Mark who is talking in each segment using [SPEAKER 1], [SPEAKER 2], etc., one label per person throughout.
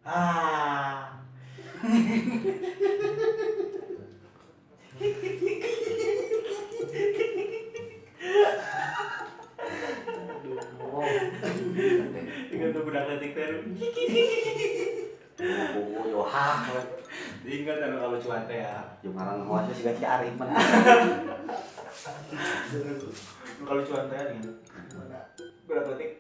[SPEAKER 1] Ah.
[SPEAKER 2] Aduh.
[SPEAKER 1] Ingat tuh budak leutik teh.
[SPEAKER 2] Buku yo hah.
[SPEAKER 1] Ingat anu kalucuan teh ya.
[SPEAKER 2] Jeung ngaran hoasnya siga si Arif mah.
[SPEAKER 1] Nu kalucuan teh nih.
[SPEAKER 3] Mana?
[SPEAKER 1] Budak leutik.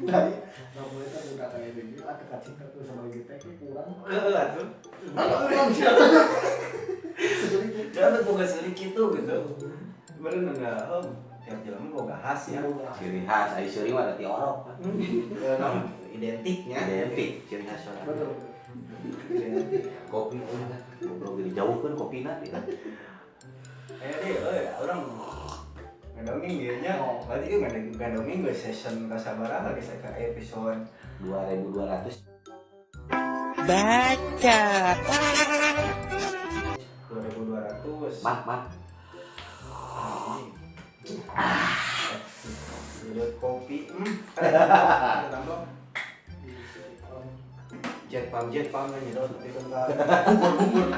[SPEAKER 3] Tadi lamun eta budak kayak gini, ah kekacita tuh sama lagi teh kurang.
[SPEAKER 1] Heeh atuh.
[SPEAKER 3] Kurang sih.
[SPEAKER 1] Dan boga seuri kitu gitu. Bener enggak? Oh, tiap jelema boga khas ya.
[SPEAKER 2] Ciri khas ai seuri mah da ti orok.
[SPEAKER 1] Naon identiknya.
[SPEAKER 2] Identik ciri khas orang.
[SPEAKER 3] Betul.
[SPEAKER 2] Kopi ulah goblok jadi jauhkeun kopina di lah.
[SPEAKER 1] Ayo deh, euy, urang ngadongeng ieu nya.
[SPEAKER 3] Oh.
[SPEAKER 1] Berarti ieu ngadongeng geus season kasabaraha geus ka episode
[SPEAKER 2] 2200.
[SPEAKER 4] Baca.
[SPEAKER 1] 2200.
[SPEAKER 2] Mah mah.
[SPEAKER 1] Nyedot kopi. Ada tambah. Jet pump nyedot tapi kan bubur-bubur.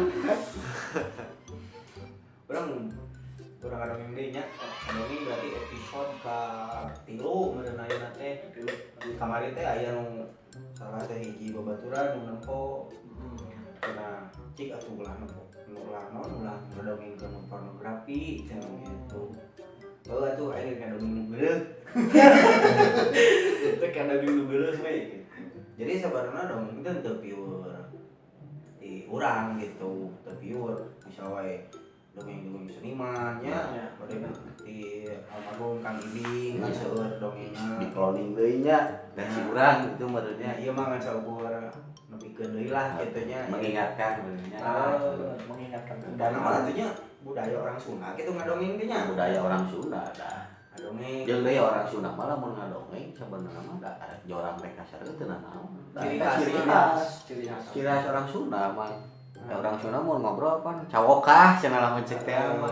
[SPEAKER 1] Urang urang ngadongeng deui nya. Ngadongeng berarti episode ka 3 meureun ayeuna teh. Kamari teh aya nu salah teh hiji babaturan nu nempo. Nah, cik atuh ulah nempo. Ulah naon ulah ngadongengkeun nu pornografi cenah gitu. Heuh atuh aing ngadongeng nu geuleuh. Teh ngadongeng nu geuleuh we. Jadi sabarna dongeng teh teu pure di urang gitu, teu pure bisa wae dongeng-dongeng seniman nya, bade di almarhum Kang Ibing kan seueur dongengna.
[SPEAKER 2] Di cloning deui nya versi urang gitu meureunnya.
[SPEAKER 1] Ieu mah ngan saukur nepikeun deui lah kitu nya.
[SPEAKER 2] Mengingatkan meureunnya.
[SPEAKER 3] Mengingatkan.
[SPEAKER 1] Dan mah atunya budaya orang Sunda kitu ngadongeng teh nya.
[SPEAKER 2] Budaya orang Sunda dah.
[SPEAKER 1] Ngadongeng.
[SPEAKER 2] Jeung deui orang Sunda mah lamun ngadongeng sabenerna mah da jorang teh kasar teu nanaon.
[SPEAKER 1] Ciri khas.
[SPEAKER 2] Ciri khas.
[SPEAKER 3] Ciri khas.
[SPEAKER 2] Ciri khas orang Sunda mah. Orang Sunda mun ngobrol pan cawokah cenah lamun cek teh mah.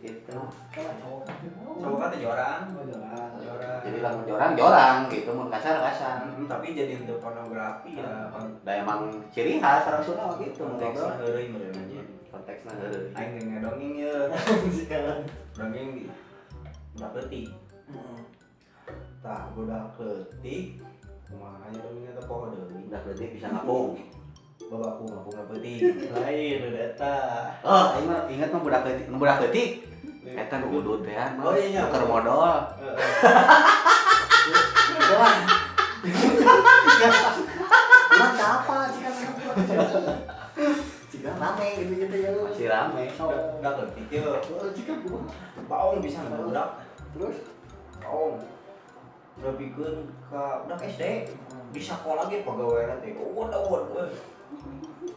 [SPEAKER 2] Gitu.
[SPEAKER 3] Kalau cowok
[SPEAKER 1] Cowok teh jorang.
[SPEAKER 3] Oh, jorang.
[SPEAKER 1] Jorang.
[SPEAKER 2] Jadi lamun jorang jorang gitu, mun kasar kasar.
[SPEAKER 1] Tapi jadi untuk pornografi ya.
[SPEAKER 2] Da emang ciri khas orang Sunda mah gitu
[SPEAKER 1] konteksna
[SPEAKER 2] ngobrol.
[SPEAKER 1] Heureuy meureun nya.
[SPEAKER 2] Konteksna heureuy.
[SPEAKER 1] Aing ge ngadongeng ye. Dongeng di budak leutik. Tah budak leutik kumaha nya dongengna teh poho deui.
[SPEAKER 2] Budak leutik bisa ngapung.
[SPEAKER 1] Bapakku ngapung leutik. Lain udah eta.
[SPEAKER 2] Oh, aing mah inget mah budak leutik, nu budak leutik. Eta nu udud teh mah.
[SPEAKER 1] Oh iya nya.
[SPEAKER 2] Tuker modal.
[SPEAKER 1] Heeh.
[SPEAKER 3] Wah. Urang teh apa jika jika rame gitu-gitu ya.
[SPEAKER 2] Masih rame.
[SPEAKER 1] Budak leutik ye.
[SPEAKER 3] Jika gua
[SPEAKER 1] Baong bisa budak.
[SPEAKER 3] Terus
[SPEAKER 1] baong. Nepikeun ka budak SD. Di sakola ge pagawean teh. Uwud euy.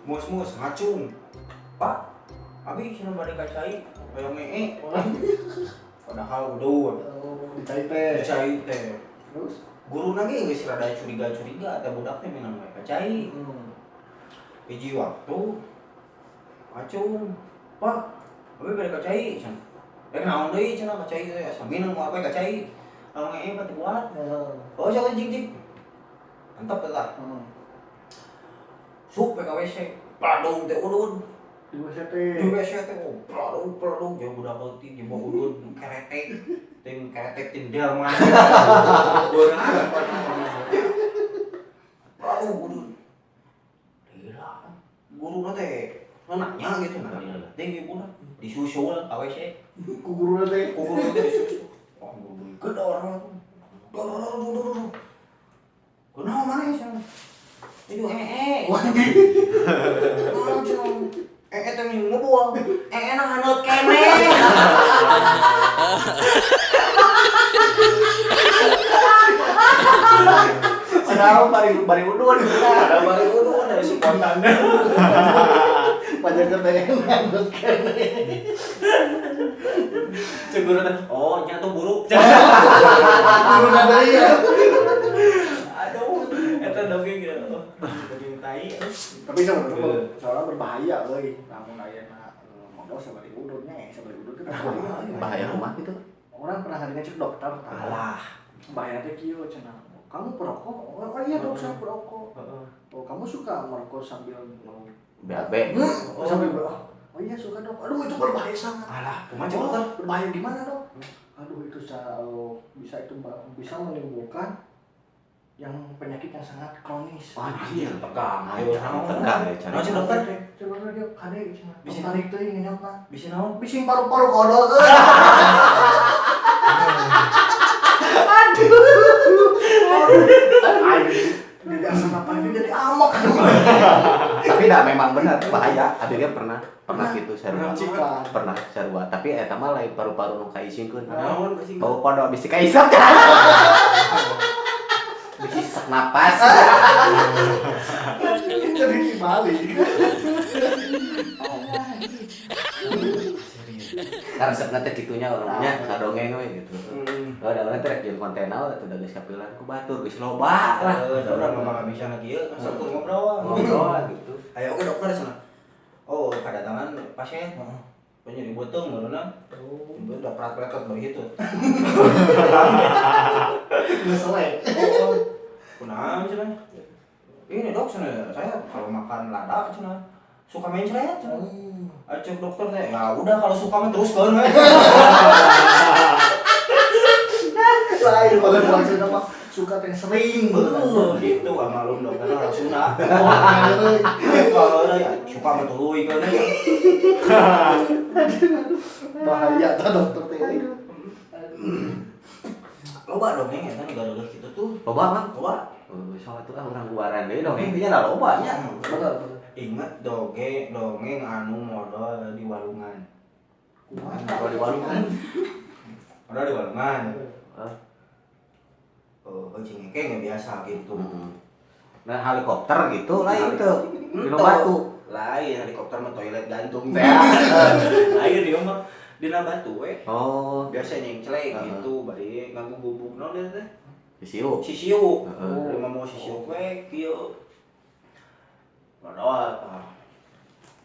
[SPEAKER 1] Mus-mus ngacung. Pak, abi cenah bade ka cai hoyong ee. Padahal udud.
[SPEAKER 3] Oh, dicai teh.
[SPEAKER 1] Dicai teh.
[SPEAKER 3] Terus
[SPEAKER 1] guruna ge geus rada curiga-curiga teh budak teh minang we ka cai. Hiji waktu ngacung. Pak, abi bade ka cai cenah. Rek naon deui cenah ka cai teh asa minang apa ka cai. Hoyong ee mah teu kuat. Oh, sia jig-jig. Mantap teh tah. Sup ka WC, peladung teh udud.
[SPEAKER 3] Di WC teh.
[SPEAKER 1] Di WC teh oh, peladung jeung budak leutik jeung udud keretek. Ting keretek ting delman. Beurang peladung udud. Gila. Guruna teh nanya gitu nah. Ting ieu budak disusul ka WC.
[SPEAKER 3] Ku guruna teh.
[SPEAKER 1] Ku guruna teh disusul. Wah, guru gedor. Dor dor dor dor. Kunaon maneh cenah? Itu ee. Wah. Ee teh ngebuang. Ee nang haneut keneh.
[SPEAKER 2] Padahal bari udun.
[SPEAKER 1] Padahal bari udun dari spontan.
[SPEAKER 3] Pajak teh nganggut kene.
[SPEAKER 1] Cek guru teh, oh nya tuh buruk.
[SPEAKER 3] Guru deui ya.
[SPEAKER 1] Aduh, eta dongeng ya. Dongeng tai.
[SPEAKER 3] Tapi sebenarnya soalnya berbahaya euy. Lamun ayeuna modal sabari udutnya, sabari udut itu bahaya.
[SPEAKER 2] Bahaya rumah gitu.
[SPEAKER 3] Orang pernah ngadengin cek dokter.
[SPEAKER 1] Alah.
[SPEAKER 3] Bahaya teh kieu cenah. Kamu perokok? Oh iya dok, saya perokok. Oh, kamu suka merokok sambil
[SPEAKER 2] BAB?
[SPEAKER 3] Sambil oh iya suka dok. Aduh itu berbahaya sangat.
[SPEAKER 1] Alah, kumaha cek dokter?
[SPEAKER 3] Berbahaya gimana dok? Aduh itu bisa itu bisa menimbulkan yang penyakit yang sangat kronis.
[SPEAKER 2] Anjir,
[SPEAKER 1] tegang.
[SPEAKER 2] Ayo, tegang ya cari.
[SPEAKER 1] Cek dokter.
[SPEAKER 3] Cek dokter dia kade cenah. Bisa tarik teuing ngenyotna.
[SPEAKER 1] Bisa naon?
[SPEAKER 3] Bising paru-paru kodol. Aduh. Jadi asal apa ini jadi amok.
[SPEAKER 2] Tapi dah memang benar bahaya. Abdi pernah gitu sarua. Pernah sarua, tapi eta mah lain paru-paru nu kaisingkeun.
[SPEAKER 1] Naon kaisingkeun?
[SPEAKER 2] Bau kodok bisi kaisap. Bisi sesak napas.
[SPEAKER 3] Jadi dibalik.
[SPEAKER 2] Karena resepna teh kitunya orangnya kadongeng we gitu. Oh, da urang teh rek jeung konten naon atuh da geus kapilan ku batur geus loba lah.
[SPEAKER 1] Da urang mah bisa na kieu kasep ngobrol.
[SPEAKER 2] Ngobrol gitu.
[SPEAKER 1] Ayo oke dokter cenah. Oh, kedatangan pasien. Heeh. Nyeri beuteung meureunna. Oh, udah prat-pretot begitu.
[SPEAKER 3] Geus selek.
[SPEAKER 1] Kunaon cenah? Ini dok cenah, saya kalau makan lada cenah suka mencret cenah. Cek dokter teh, ya udah kalau suka mah teruskeun we.
[SPEAKER 3] Lain kalau orang Sunda mah suka teh sering
[SPEAKER 1] banget gitu, ah malum dokter orang Sunda. Kalau ya suka mah tuluy keun.
[SPEAKER 3] Bahaya tah dokter teh.
[SPEAKER 1] Loba dongeng eta nu gareuleuh kitu tuh.
[SPEAKER 2] Loba mah?
[SPEAKER 1] Loba.
[SPEAKER 2] Soal itu ah urang buaran deui dongeng teh nya loba nya.
[SPEAKER 3] Bener.
[SPEAKER 1] Ingat dongeng anu modal di walungan.
[SPEAKER 3] Kumaha?
[SPEAKER 2] Modal di walungan.
[SPEAKER 1] Modal di walungan. Oh, cingekeng ya biasa gitu.
[SPEAKER 2] Nah, helikopter gitu lain tuh. Dina batu.
[SPEAKER 1] Lain helikopter mah toilet gantung teh. Lain ieu mah dina batu we.
[SPEAKER 2] Oh,
[SPEAKER 1] biasa nyengclek gitu bari nganggo gubuk naon teh?
[SPEAKER 2] Sisiuk.
[SPEAKER 1] Sisiuk. Lima mau sisiuk we kieu. Modal tah.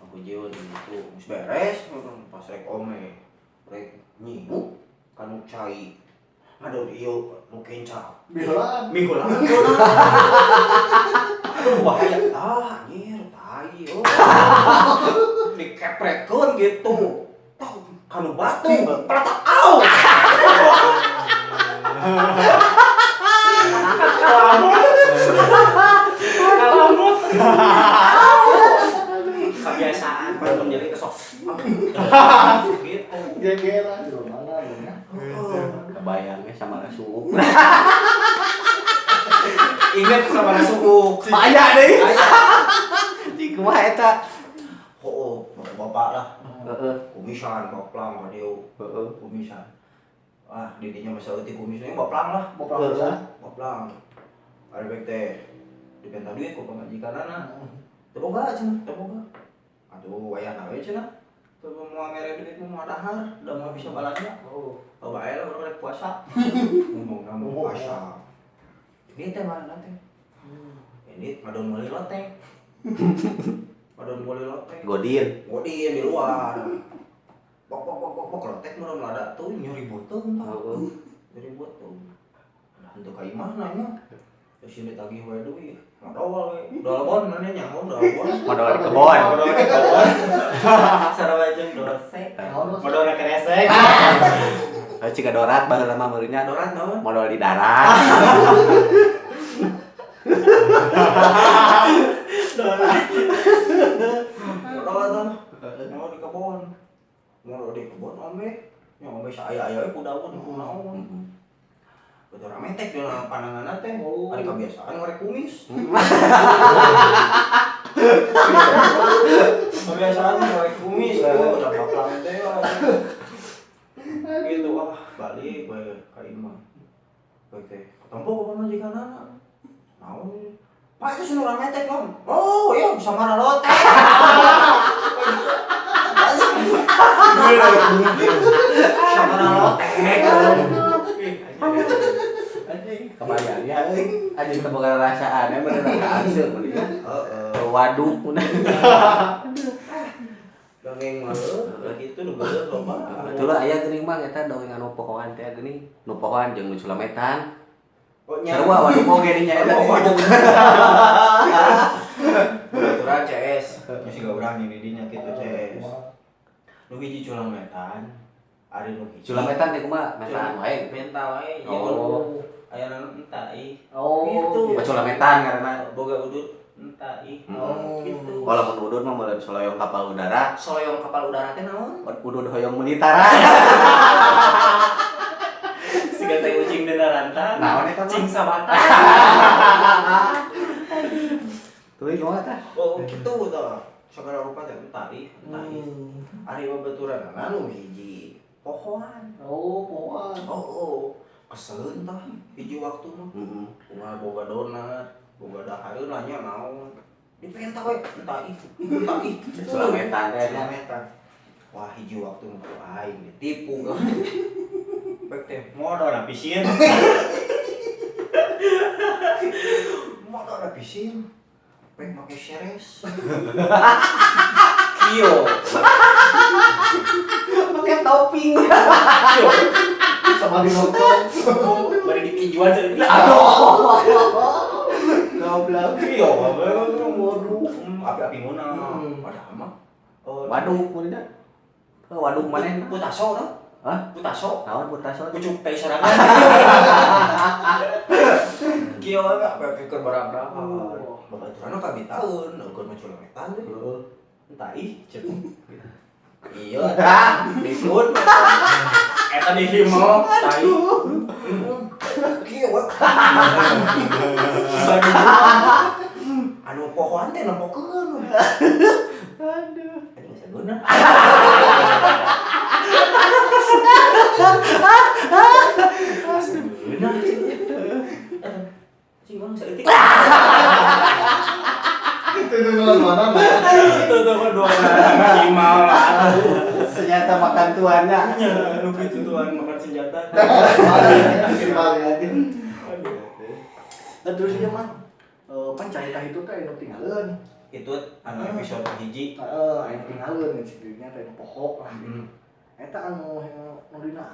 [SPEAKER 1] Aku jieu gitu. Geus beres pas rek ome. Rek nyinguk kanu cai. Aduh ieu nu kenca.
[SPEAKER 3] Miholaan.
[SPEAKER 1] Miholaan. Aduh bahaya. Ah anjir tai. Oh. Dikepretkeun gitu. Tah kanu batu peletak au. Kalamut. Kalamut. Kebiasaan pan nyeri kesok. Gitu.
[SPEAKER 3] Gegeran di mana ya?
[SPEAKER 2] Kebayangnya sama suuk.
[SPEAKER 1] Ingat sama suuk.
[SPEAKER 2] Bahaya deui. Cing kumaha eta?
[SPEAKER 1] Heuh, bapak lah.
[SPEAKER 2] Heeh.
[SPEAKER 1] Kumisan baplang ka dieu.
[SPEAKER 2] Heeh,
[SPEAKER 1] kumisan. Ah, didinya mah saeutik kumisna baplang lah.
[SPEAKER 3] Baplang bisa.
[SPEAKER 1] Baplang. Ari baik teh dipenta duit ku pamajikanana. Teu boga cenah, teu boga. Aduh, wayahna we cenah. Teu moal mere duit mah dahar, da moal bisa balanja.
[SPEAKER 3] Oh,
[SPEAKER 1] oh bae lah urang rek puasa. Ngomongna mau puasa. Ini teh mana teh? Ini ngadon meuli loteng. Ngadon meuli loteng.
[SPEAKER 2] Godin.
[SPEAKER 1] Godin di luar. Bok bok bok bok bok lotek meureun lada tuh nyeri beuteung tah. Nyeri beuteung. Nah, henteu ka imah nanya. Terus ini tagih we duit. Modal we. Dolbon mana nyaho dolbon.
[SPEAKER 2] Modal di kebon.
[SPEAKER 1] Modal di kebon. Sarua jeung dorse. Modal kresek.
[SPEAKER 2] Heuh ciga dorat baheula mah meureunnya.
[SPEAKER 1] Dorat naon?
[SPEAKER 2] Modal di darat.
[SPEAKER 1] Dorat. Modal tuh. Modal di kebon. Modal di kebon ombe. Nya ombe saaya-aya we ku daun ku naon. Betul rame teh dina pandanganna teh. Ari kebiasaan ngorek kumis. Kebiasaan ngorek kumis tuh udah bakal teh. Gitu ah balik we ka imah. Oke, ketompo ku pamajikanana. Naon Pak itu senurang metek om. Oh iya bisa marah lotek. Sama lotek.
[SPEAKER 2] Anjing kebayang ya anjing teu boga rasaan ya bener hasil meureun. Heeh. Waduk mun.
[SPEAKER 1] Dongeng mah kitu nu bener loba.
[SPEAKER 2] Betul lah aya geuning mah eta dongeng anu pohoan teh geuning. Nu pohoan jeung nu culametan.
[SPEAKER 1] Oh nya.
[SPEAKER 2] Sarua waduk oge nya eta.
[SPEAKER 1] Babaturan CS. Geus siga urang ini dinya kitu CS. Nu hiji culametan, ari nu hiji.
[SPEAKER 2] Culametan teh kumaha? Mentaan wae.
[SPEAKER 1] Mental wae.
[SPEAKER 2] Oh.
[SPEAKER 1] Aya nu entah ih.
[SPEAKER 3] Oh.
[SPEAKER 1] Gitu.
[SPEAKER 2] Culametan karena
[SPEAKER 1] boga udut entah ih.
[SPEAKER 3] Oh.
[SPEAKER 1] Gitu.
[SPEAKER 2] Kalau mun udut mah meureun soloyong kapal udara.
[SPEAKER 1] Soloyong kapal udara teh naon?
[SPEAKER 2] Udut hoyong meulitara.
[SPEAKER 1] Siga teh ucing dina rantan.
[SPEAKER 2] Naon eta mah?
[SPEAKER 1] Cing sabata.
[SPEAKER 2] Tuluy kumaha tah?
[SPEAKER 1] Oh, kitu tah. Sagala rupa teh entah ih, entah ih. Ari babaturan anu hiji pohoan.
[SPEAKER 3] Oh, pohoan.
[SPEAKER 1] Oh, keseleun tah hiji waktu mah.
[SPEAKER 2] Heeh.
[SPEAKER 1] Kumaha boga donat, boga dahareun lah nya naon. Dipenta we, entah ih, entah ih.
[SPEAKER 2] Sulametan teh nya.
[SPEAKER 1] Sulametan. Wah, hiji waktu mah aing ditipu. Pek teh modal habisin. Modal habisin. Pek make seres. Kio.
[SPEAKER 2] Pakai topping.
[SPEAKER 1] Kio.
[SPEAKER 3] Sama di nonton.
[SPEAKER 1] Bari dikijuan saeutik.
[SPEAKER 2] Aduh. Goblok.
[SPEAKER 1] Kio. Waduh, api-api ngona. Padahal mah
[SPEAKER 2] waduk mun da. Waduk manehna.
[SPEAKER 1] Putaso no?
[SPEAKER 2] Hah?
[SPEAKER 1] Putaso.
[SPEAKER 2] Naon putaso?
[SPEAKER 1] Pucuk teh sorangan. Kieu we api-api keur barang-barang. Babaturan kabitaeun, eukeun mah culametan deh.
[SPEAKER 2] Heeh.
[SPEAKER 1] Entah ih, cek. Iya, disut. Eta di himel, tai. Kieu we. Anu pohoan teh nempokeun.
[SPEAKER 2] Aduh.
[SPEAKER 1] Anjing sageuna. Sageuna. Cing urang saeutik.
[SPEAKER 3] Itu mana?
[SPEAKER 1] Itu tuh dua himal lah.
[SPEAKER 2] Senjata makan tuannya.
[SPEAKER 1] Nya, nu kitu tuan makan senjata.
[SPEAKER 3] Nah, terus ieu mah pan carita itu teh anu tinggalkeun.
[SPEAKER 1] Itu anu episode hiji.
[SPEAKER 3] Heeh, anu tinggalkeun cirinya teh anu poho lah. Eta anu nu dina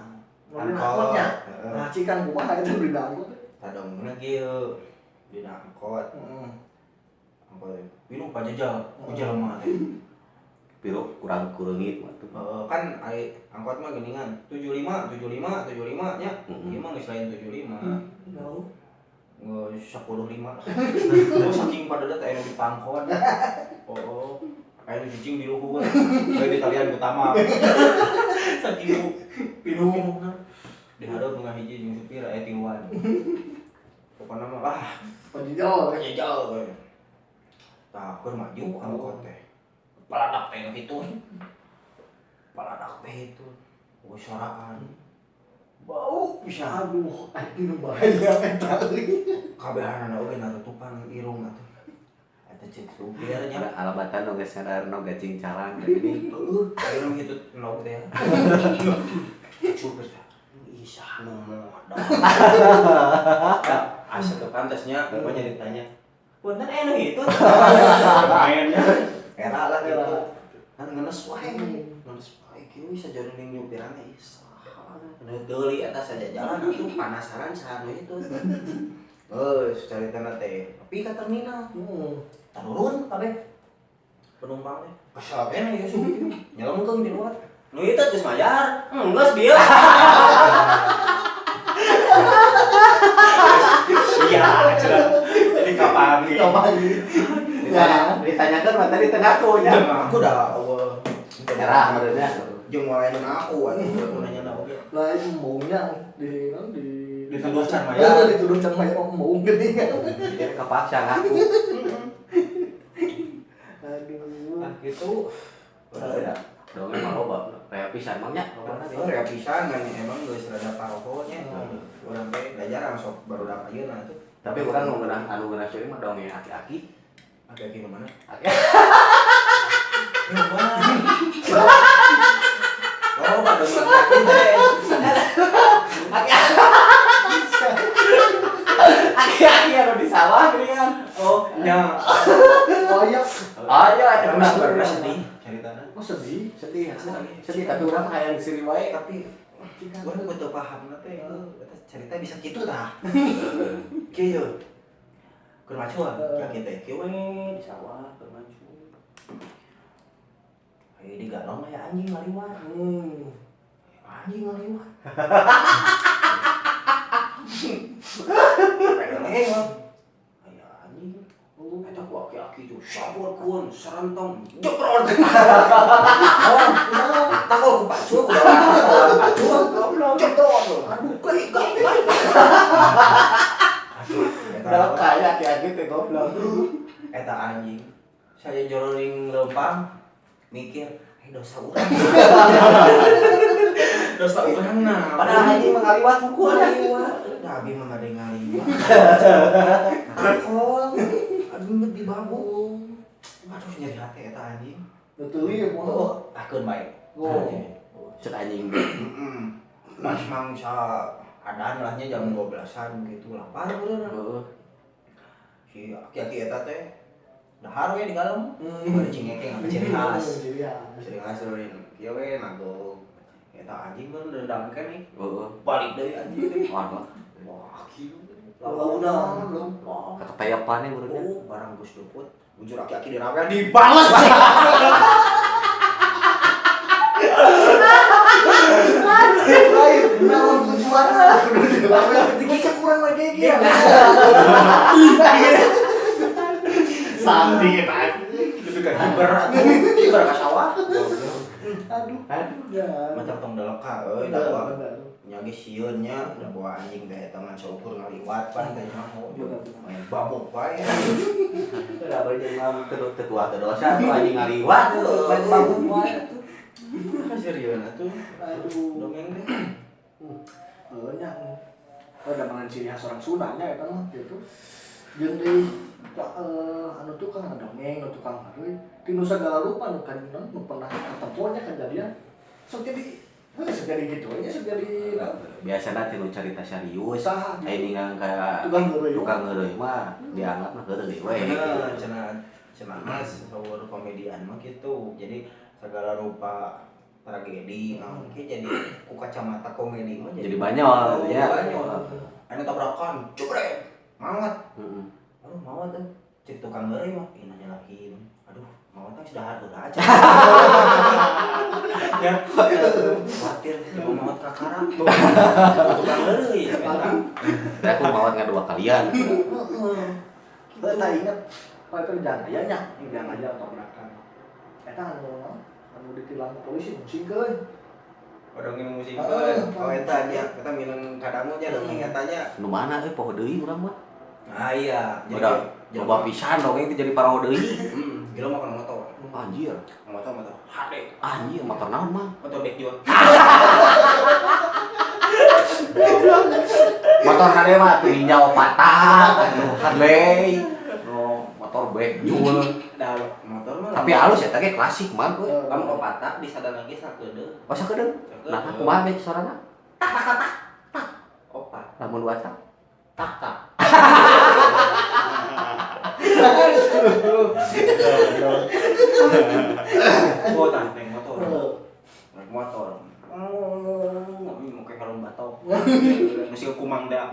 [SPEAKER 3] angkotnya. Nah, cikan kumaha eta nu dina angkot teh?
[SPEAKER 1] Tadongna kieu dina angkot.
[SPEAKER 3] Heeh.
[SPEAKER 1] Angkot pilu pajejal, ku jelema teh.
[SPEAKER 2] Pilu kurang kureungit mah tuh.
[SPEAKER 1] Kan ai angkot mah geuningan 75 75 75 nya. Ieu mah geus lain 75.
[SPEAKER 3] Jauh.
[SPEAKER 1] Geus 15. Oh, saking padedat aya nu dipangkon. Oh, aya nu cicing di luhur. Aya di talian utama. Saking pilu-piluna. Di hareup nu ngahiji jeung supir aya tiluan. Pokona mah ah,
[SPEAKER 3] pajejal,
[SPEAKER 1] pajejal we. Tah, keur maju angkot teh. Paladak teh nu kitu. Paladak teh itu. Eueuh soraan. Bau pisan.
[SPEAKER 3] Aduh, anjing nu bahaya eta euy.
[SPEAKER 1] Kabehanana oge narutupan irung atuh. Eta cek supir nya.
[SPEAKER 2] Alabatan nu geus sadar nu gacing calang gini.
[SPEAKER 1] Heueuh, aya nu kitu nog teh. Cek supir teh. Ih, saha nu modal. Asa teu pantasnya, pokoknya ditanya. Punten aya nu kitu. Mainnya era lah gitu. Kan ngenes wae. Ngenes wae kieu bisa jadi nyupiran teh. Nu deuli eta saja jalan atuh panasaran saha nu itu. Geus caritana teh nepi ka terminal. Tarurun kabeh. Penumpang teh kesel keneh ieu supir. Nyelemkeun di luar. Nu ieu teh geus mayar. Geus bieu. Iya, cenah. Jadi kapan nih?
[SPEAKER 3] Kapan?
[SPEAKER 2] Ya, ditanyakan mah tadi teu ngaku nya.
[SPEAKER 1] Aku dah eueuh.
[SPEAKER 2] Nyerah meureunnya.
[SPEAKER 1] Jeung wae nu ngaku atuh nu nanya na oge.
[SPEAKER 3] Lain maunya di
[SPEAKER 1] dituduh can mayar.
[SPEAKER 3] Dituduh can mayar mau geuning.
[SPEAKER 2] Jadi kepaksa ngaku.
[SPEAKER 3] Aduh.
[SPEAKER 1] Nah, gitu.
[SPEAKER 2] Beda. Dongeng mah loba, rea pisan mang nya.
[SPEAKER 1] Oh, rea pisan kan emang geus rada paroho nya. Urang teh da jarang sok barudak ayeuna tuh.
[SPEAKER 2] Tapi urang nu ngeunah anu ngeunah seuri mah dongeng aki-aki.
[SPEAKER 1] Aki-aki nu mana?
[SPEAKER 2] Aki.
[SPEAKER 1] Nu mana? Oh, dongeng aki teh.
[SPEAKER 2] Aki-aki anu di sawah geuningan.
[SPEAKER 1] Oh, nya.
[SPEAKER 3] Oh iya.
[SPEAKER 2] Aya eta
[SPEAKER 1] Tapi
[SPEAKER 2] mah
[SPEAKER 1] sebenarnya sedih ceritana.
[SPEAKER 3] Oh sedih.
[SPEAKER 2] Sedih, sedih tapi urang hayang seuri wae.
[SPEAKER 1] Tapi urang teu paham teh eta cerita bisa kitu tah. Kieu. Keur macu aki teh kieu we di sawah keur macu. Aya di galong aya anjing ngaliwat. Anjing ngaliwat. Aya anjing. Eta ku aki-aki tuh saburkeun serentong jebrot. Takol ku pacul ku pacul jebrot. Aduh kai kai kai. Aduh,
[SPEAKER 2] Dalam kaya aki-aki teh goblok.
[SPEAKER 1] Eta anjing. Saya jororing leumpang mikir, dosa urang. Dosa urang nah.
[SPEAKER 2] Padahal anjing mah ngaliwat hukum.
[SPEAKER 1] Ngaliwat. Da abi mah bade ngaliwat. Takol. Aduh di babu. Aduh nyeri hati eta anjing.
[SPEAKER 3] Betul ya,
[SPEAKER 1] oh, akeun bae.
[SPEAKER 3] Oh.
[SPEAKER 2] Cek anjing.
[SPEAKER 1] Heeh. Pas mangsa adan lah nya jam 12-an gitu lapar beureuh.
[SPEAKER 2] Heeh.
[SPEAKER 1] Si aki-aki eta teh dahar we di galem. Bari cingekeng apa ciri khas. Ciri khas eureun. Kieu we nagog. Eta anjing mah dendam keneh.
[SPEAKER 2] Heeh.
[SPEAKER 1] Balik deui anjing teh.
[SPEAKER 2] Wah.
[SPEAKER 1] Wah, kieu. Launa. Wah.
[SPEAKER 2] Ketepayapan urangnya.
[SPEAKER 1] Oh, barang geus luput. Bujur aki-aki dirawe dibales.
[SPEAKER 3] Lain, naon tujuanna? Dikit kurang lagi ge.
[SPEAKER 2] Santi eta.
[SPEAKER 1] Lebih ka hiber atuh. Hiber ka sawah.
[SPEAKER 3] Aduh. Aduh.
[SPEAKER 1] Mantap tong deleka euy da bawa. Nya ge sieun nya da bawa anjing teh eta ngan saukur ngaliwat pan teh nyaho. Main babok wae.
[SPEAKER 2] Da bari jeung mam teu tua teu dosa tuh anjing ngaliwat main babok wae atuh.
[SPEAKER 1] Serius atuh.
[SPEAKER 3] Aduh.
[SPEAKER 1] Dongeng teh.
[SPEAKER 3] Heuh nya. Oh, da mangan ciri khas orang Sunda nya eta mah gitu. Jeung deui anu tukang dongeng, anu tukang heureuy, tinu sagala rupa nu kan nu pernah katempo nya kejadian. Sok jadi heuh sok jadi kitu nya sok jadi
[SPEAKER 2] biasana tinu carita serius. Aya ningang ka tukang heureuy mah dianggapna heureuy we.
[SPEAKER 1] Bener, cenah cenah mas saur komedian mah gitu. Jadi segala rupa tragedi naon ge jadi ku kacamata komedi mah
[SPEAKER 2] jadi banyol ya.
[SPEAKER 1] Banyol. Anu tabrakan, jebret. Maot.
[SPEAKER 2] Heeh.
[SPEAKER 1] Aduh maot teh. Cek tukang heureuy mah ih nanya laki. Aduh, maot teh sudah heula aja. Ya. Khawatir coba maot kakara. Tukang heureuy eta.
[SPEAKER 2] Teh aku maot ngadua kalian.
[SPEAKER 3] Heeh. Kita ingat pak itu jalan raya nya, jalan raya tabrakan. Eta anu ditilang polisi musingkeun.
[SPEAKER 1] Oh, dongeng musingkeun. Oh eta nya, eta minang kadamu nya dongeng eta nya.
[SPEAKER 2] Nu mana euy poho deui urang mah.
[SPEAKER 1] Ah iya,
[SPEAKER 2] jadi loba pisan dongeng teh jadi paraho deui.
[SPEAKER 1] Heeh, gila mah kana motor.
[SPEAKER 2] Anjir.
[SPEAKER 1] Motor HD.
[SPEAKER 2] Anjir, motor naon mah?
[SPEAKER 1] Motor back jual.
[SPEAKER 2] Motor HD mah tinjau patah, anu Harley. No, motor back jual.
[SPEAKER 1] Da motor mah.
[SPEAKER 2] Tapi halus eta ge klasik mah euy.
[SPEAKER 1] Lamun opata disadar lagi sakedeung.
[SPEAKER 2] Oh sakedeung. Nah, kumaha be sorana?
[SPEAKER 1] Tak tak tak tak. Opat.
[SPEAKER 2] Lamun dua tak.
[SPEAKER 1] Tak tak. Oh, tah naik motor. Naik motor. Oh, mau kayak kalung batok. Mesti kumang dah.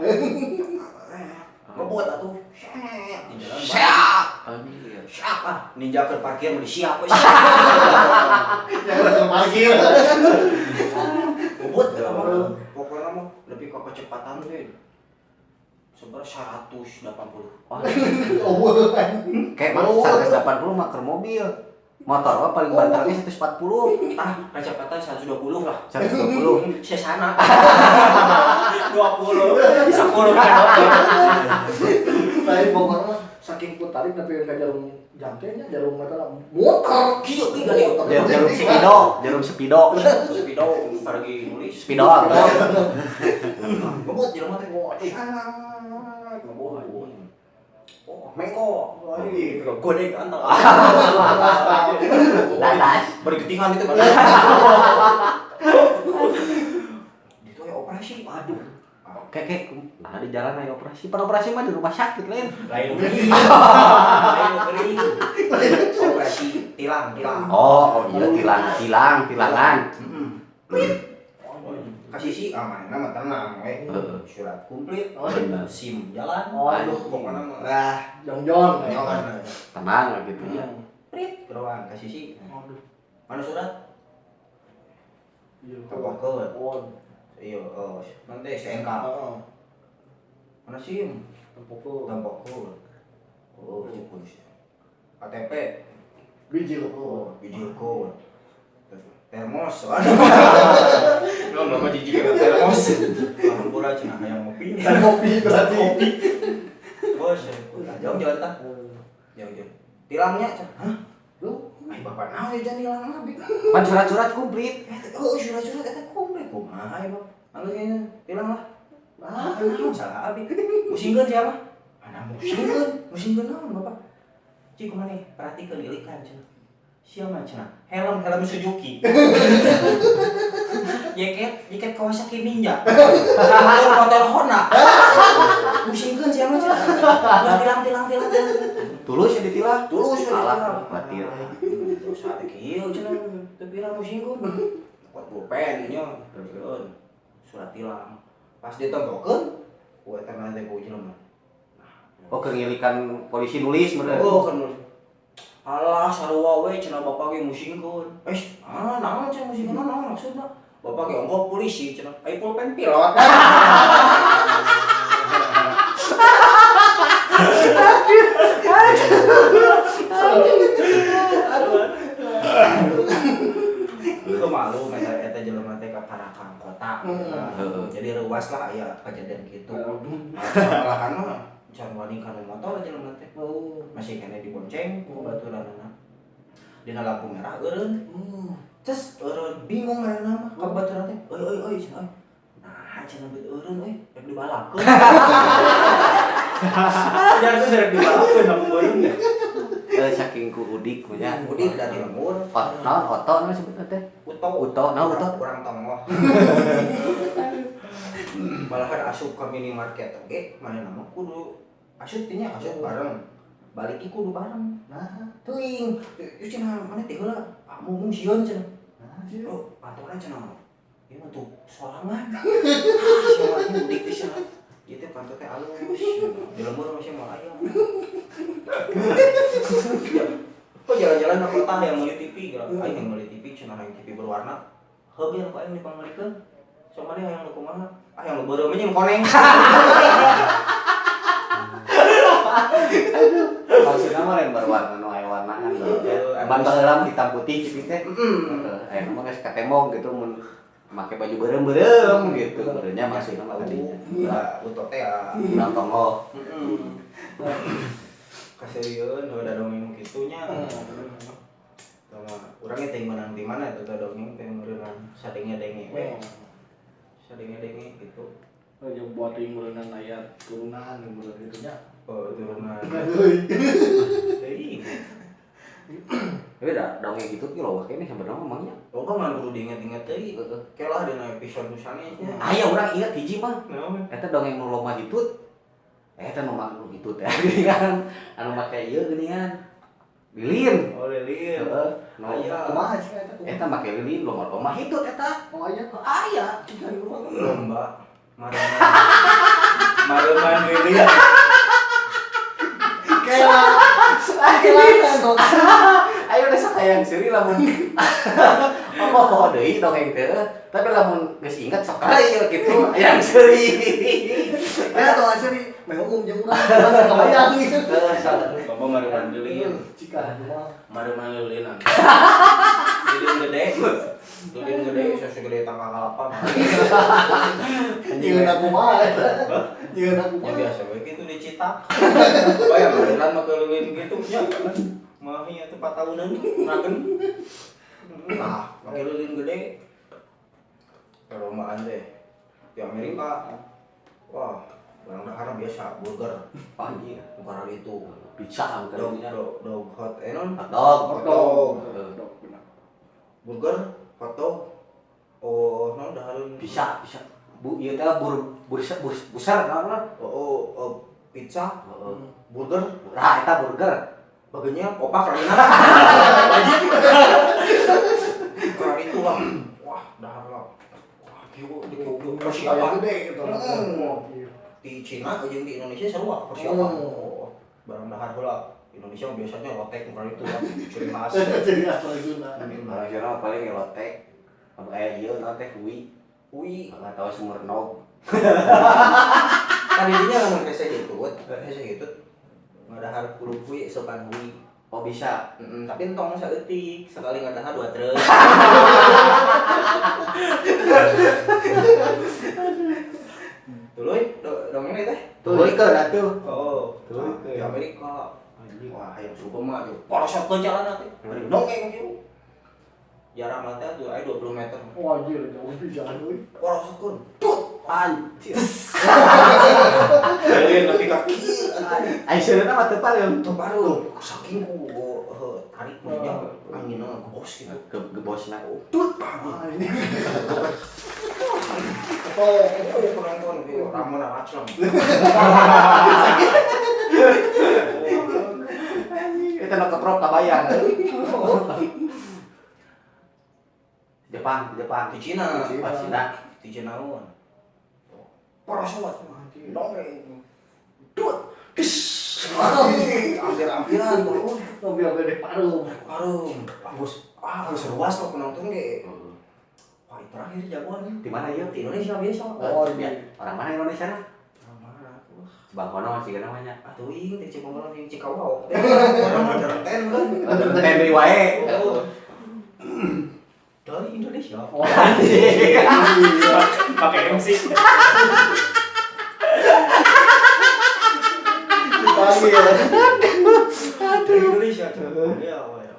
[SPEAKER 1] Ngebut atuh. Di jalan.
[SPEAKER 2] Siap. Anjir.
[SPEAKER 1] Siap ah. Ninja ke parkir mau disiap.
[SPEAKER 3] Jangan ke parkir.
[SPEAKER 1] Ngebut eta mah. Pokoknya mah lebih ke kecepatan teh. Sebenarnya 180.
[SPEAKER 2] Oh. Kayak mah 180 mah keur mobil. Motor mah paling banter ge 140.
[SPEAKER 1] Ah, kecepatan 120 lah.
[SPEAKER 2] 120.
[SPEAKER 1] Sesana. 20. 10 kan.
[SPEAKER 3] Lain pokoknya mah saking putarik tapi ka jarum jam teh nya jarum eta muter
[SPEAKER 1] kieu ge gede.
[SPEAKER 2] Jarum speedo, jarum speedo.
[SPEAKER 1] Speedo pergi nulis.
[SPEAKER 2] Speedo.
[SPEAKER 1] Ngebut jelema teh. Ngebut. Mengko. Wah, godek antal.
[SPEAKER 2] Dadas.
[SPEAKER 1] Bergetihan itu kan. Itu ya operasi. Aduh.
[SPEAKER 2] Kayak nah di jalan ayo operasi. Pan operasi mah di rumah sakit lain.
[SPEAKER 1] Lain gering. Lain gering. Operasi tilang.
[SPEAKER 2] Oh iya tilangan.
[SPEAKER 1] Heeh. Kasih sih aman, nama tenang we. Surat komplit, SIM jalan.
[SPEAKER 3] Aduh,
[SPEAKER 1] pokoknya mah lah
[SPEAKER 3] jongjon.
[SPEAKER 2] Tenang gitu ya.
[SPEAKER 1] Prit, keroan kasih sih.
[SPEAKER 3] Aduh.
[SPEAKER 1] Mana surat?
[SPEAKER 3] Iya.
[SPEAKER 1] Tempokeun. Iya, oh, nanti STNK.
[SPEAKER 3] Heeh.
[SPEAKER 1] Mana SIM?
[SPEAKER 3] Tempokeun.
[SPEAKER 1] Oh, cukup. KTP.
[SPEAKER 3] Bijilkeun.
[SPEAKER 1] Bijilkeun. Termos. Lo mah jijik kana termos. Hampura cenah hayang ngopi.
[SPEAKER 3] Ngopi berarti.
[SPEAKER 1] Kopi. Bos, jauh-jauh tah. Jauh-jauh. Tilangnya cenah. Hah?
[SPEAKER 3] Lu,
[SPEAKER 1] ai bapak naon ya jangan tilang abi.
[SPEAKER 2] Pan surat-surat komplit.
[SPEAKER 1] Oh, surat-surat eta komplit kumaha ya, Bang? Anu kayaknya tilang lah.
[SPEAKER 3] Ah,
[SPEAKER 1] salah abi. Musingkeun siapa? Mana musingkeun? Musingkeun naon bapak? Cik kumaha nih? Perhatikeun ilikan cenah. Siapa cenah? Helm Suzuki. Jaket Kawasaki Ninja. Motor Honda. Musingkeun siapa cenah? Geus tilang.
[SPEAKER 2] Tulus ya ditilang.
[SPEAKER 1] Tulus ya ditilang.
[SPEAKER 2] Khawatir.
[SPEAKER 1] Terus ate kieu cenah teu pira musingkeun. Kuat pulpen nya, terus surat tilang. Pas ditempokeun, ku eta mah teh ku jelema.
[SPEAKER 2] Oh, keur ngilikan polisi nulis bener.
[SPEAKER 1] Oh, keur nulis. Alah sarua we cenah bapak ge musingkeun. Naon cenah musingkeun naon maksudna? Bapak ge ongkoh polisi cenah. Ai pulpen pilot. Aduh. Malu meta eta jelema teh ka Parakang kota. Jadi reuas lah aya kejadian kitu. Malahan mah can wani kana motor jelema teh. Masih kene dibonceng ku baturanna. Dina lampu merah eureun. Ces eureun bingung manehna mah ka baturan teh. Euy euy euy cenah. Nah, cenah beut eureun euy rek dibalapkeun. Jangan rek dibalapkeun lampu beureum teh.
[SPEAKER 2] Saking ku udik nya.
[SPEAKER 1] Udik dari lembur.
[SPEAKER 2] Naon oto naon sebutna teh?
[SPEAKER 1] Uto.
[SPEAKER 2] Uto naon uto?
[SPEAKER 1] Urang tonggoh. Malahan asup ka minimarket oge manehna mah kudu asup teh nya asup bareng. Balik kudu bareng.
[SPEAKER 3] Nah,
[SPEAKER 1] teuing. Ieu cenah maneh teh heula. Mung sieun cenah.
[SPEAKER 3] Nah, sieun.
[SPEAKER 1] Oh, pantona cenah. Ieu mah tuh sorangan. Sorangan udik teh cenah. Ieu teh panto teh alus. Di lembur masih moal aya. Kok jalan-jalan ke kota yang meuli TV geura. Aing yang meuli TV cenah hayang TV berwarna. Heuh ge ku aing dipangalikeun. Sok maneh hayang nu kumaha? Ah yang nu beureum jeung koneng.
[SPEAKER 2] Aduh. Maksudna mah lain berwarna nu aya warnaan lho. Ban baheula mah hitam putih kitu teh. Heeh, aya mah geus katemong gitu mun make baju beureum-beureum gitu. Beureumnya maksudna mah tadinya.
[SPEAKER 1] Ya, utok teh ya.
[SPEAKER 2] Urang tonggoh.
[SPEAKER 1] Heeh. Kaserieun udah dongeng kitu nya. Tama urang teh meunang di mana eta dongeng teh meureunang sadenge-denge we. Sadenge-denge gitu.
[SPEAKER 3] Jeung buat teuing meureunang aya turunan meureun kitu nya.
[SPEAKER 1] Oh, turunan. Teuing.
[SPEAKER 2] Tapi da dongeng gitu ge loba keneh sebenarnya mah nya.
[SPEAKER 1] Oh, kan kudu diinget-inget deui. Kelah dina episode nu sanesnya.
[SPEAKER 2] Aya urang inget hiji mah.
[SPEAKER 1] Naon?
[SPEAKER 2] Eta dongeng nu lomba hitut. Eta nu make hitut ya geuningan. Anu make ieu geuningan. Lilin.
[SPEAKER 1] Oh, lilin.
[SPEAKER 2] Heeh.
[SPEAKER 1] Aya.
[SPEAKER 3] Kumaha sih eta?
[SPEAKER 2] Eta make lilin lomba-lomba hitut eta.
[SPEAKER 3] Oh, aya.
[SPEAKER 2] Aya.
[SPEAKER 1] Lomba mareman. Mareman lilin.
[SPEAKER 3] Kela. Kela.
[SPEAKER 2] Ayo udah sakayang seuri lamun. Apa poho deui dongeng teh. Tapi lamun geus inget sok ieu kitu hayang seuri.
[SPEAKER 3] Eta tong seuri meh umum jeung urang urang sakabayang gitu.
[SPEAKER 1] Bapak mareman lilin.
[SPEAKER 3] Cika kumaha?
[SPEAKER 1] Mareman lilinan. Lilin gede. Lilin gede segede tangka kalapa.
[SPEAKER 3] Nyieun aku mah eta. Nyieun aku
[SPEAKER 1] Ya
[SPEAKER 3] mah.
[SPEAKER 1] biasa we kitu dicitak. Bayang lilinan make lilin gitu nya. Mah nya teh 4 tahunan ragen. Nah, make lilin gede. Perlombaan teh di Amerika. Wah, Barang dahar biasa burger.
[SPEAKER 2] Anjir,
[SPEAKER 1] bukan itu.
[SPEAKER 2] Pizza bukan
[SPEAKER 1] dog hot non
[SPEAKER 2] hot dog.
[SPEAKER 1] Hot dog. Burger, hot dog. Oh, non dahareun
[SPEAKER 2] bisa. Bu ieu teh busar naon?
[SPEAKER 1] Oh, pizza, burger.
[SPEAKER 2] Nah, eta burger.
[SPEAKER 1] Bagenya opak rena. Karena itu lah. Wah, dahar lah. Wah, kieu di persiapan
[SPEAKER 3] gede gitu.
[SPEAKER 1] Di Cina jeung di Indonesia sarua persiapan. Barang dahar heula. Indonesia biasanya lotek bukan itu lah. Ciri khas.
[SPEAKER 3] Ciri khas Sunda.
[SPEAKER 2] Barang Cina paling lotek. Anu aya ieu naon teh hui.
[SPEAKER 1] Hui.
[SPEAKER 2] Enggak tahu sumur nog.
[SPEAKER 1] Kan intinya lamun hese hitut, ngadahar kudu hui sopan hui.
[SPEAKER 2] Oh bisa.
[SPEAKER 1] Tapi entong saeutik, sekali ngadahar 2 truk. Tuluy dongeng teh.
[SPEAKER 2] Tuluy keun atuh.
[SPEAKER 1] Oh,
[SPEAKER 2] tuluy
[SPEAKER 1] di Amerika. Wah, hayang suka mah tuh. Porosot ke jalan teh. Bari dongeng kieu. Jarak mah teh aya 20 meter.
[SPEAKER 3] Wah, anjir, jauh pisan euy.
[SPEAKER 1] Porosotkeun. Tut, anjir. Leuleun nepi ka kieu atuh.
[SPEAKER 2] Ai seuneu mah teu pareum.
[SPEAKER 1] Teu pareum. Saking ku tarik nya anginna gebos gitu.
[SPEAKER 2] Gebosna.
[SPEAKER 1] Tut, anjir. Oh, penonton gitu, Ramon Raclem.
[SPEAKER 2] Itu nak keprok kabayang. Jepang,
[SPEAKER 1] di Cina,
[SPEAKER 2] Cina,
[SPEAKER 1] di Cina naon? Parasot, dongeng, dut, dis, hampir-hampiran, turun,
[SPEAKER 3] hampir-hampir parum,
[SPEAKER 1] bagus, geus ruas tuh penonton ge. Wah, terakhir jagoan.
[SPEAKER 2] Di mana ieu?
[SPEAKER 1] Di Indonesia biasa.
[SPEAKER 2] Oh, iya. Orang mana Indonesia na?
[SPEAKER 1] Orang mana tuh?
[SPEAKER 2] Cibangkono sih namanya.
[SPEAKER 1] Atuh ing teh Cibangkono jeung Cikawao. Orang ten kan.
[SPEAKER 2] Ten deui wae.
[SPEAKER 1] Dari Indonesia.
[SPEAKER 3] Oh,
[SPEAKER 4] pakai MC.
[SPEAKER 3] Dipanggil.
[SPEAKER 1] Aduh. Indonesia. Ya, ya.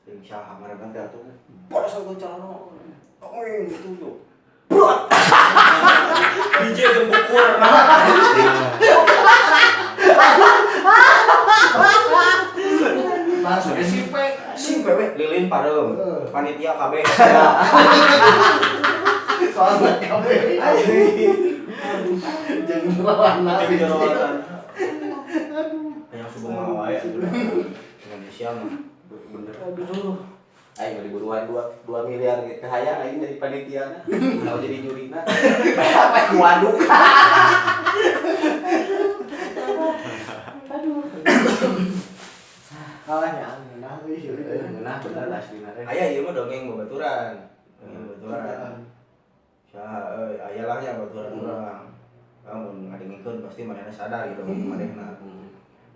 [SPEAKER 1] Jeung saha ngaranna teh atuh. Boros atuh calon. Dongeng gitu tuh. Brot.
[SPEAKER 4] DJ jeung bukur.
[SPEAKER 3] Masuk
[SPEAKER 1] Si P we lilin pareum. Panitia kabeh.
[SPEAKER 3] Soalnya kabeh. Jeung jeroana.
[SPEAKER 1] Aduh. Hayang subuh mah wae atuh. Indonesia mah
[SPEAKER 2] bener.
[SPEAKER 1] Aduh.
[SPEAKER 2] Aing beli buruan 2 miliar gitu hayang aing jadi panitiana. Kalau jadi jurina. Apa ku waduk.
[SPEAKER 3] Aduh. Kalah nya ngeunah euy ieu.
[SPEAKER 2] Ngeunah bener aslina teh.
[SPEAKER 1] Aya ieu mah dongeng babaturan. Dongeng babaturan. Saha euy aya lah nya babaturan urang. Lamun ngadengikeun pasti manehna sadar gitu manehna.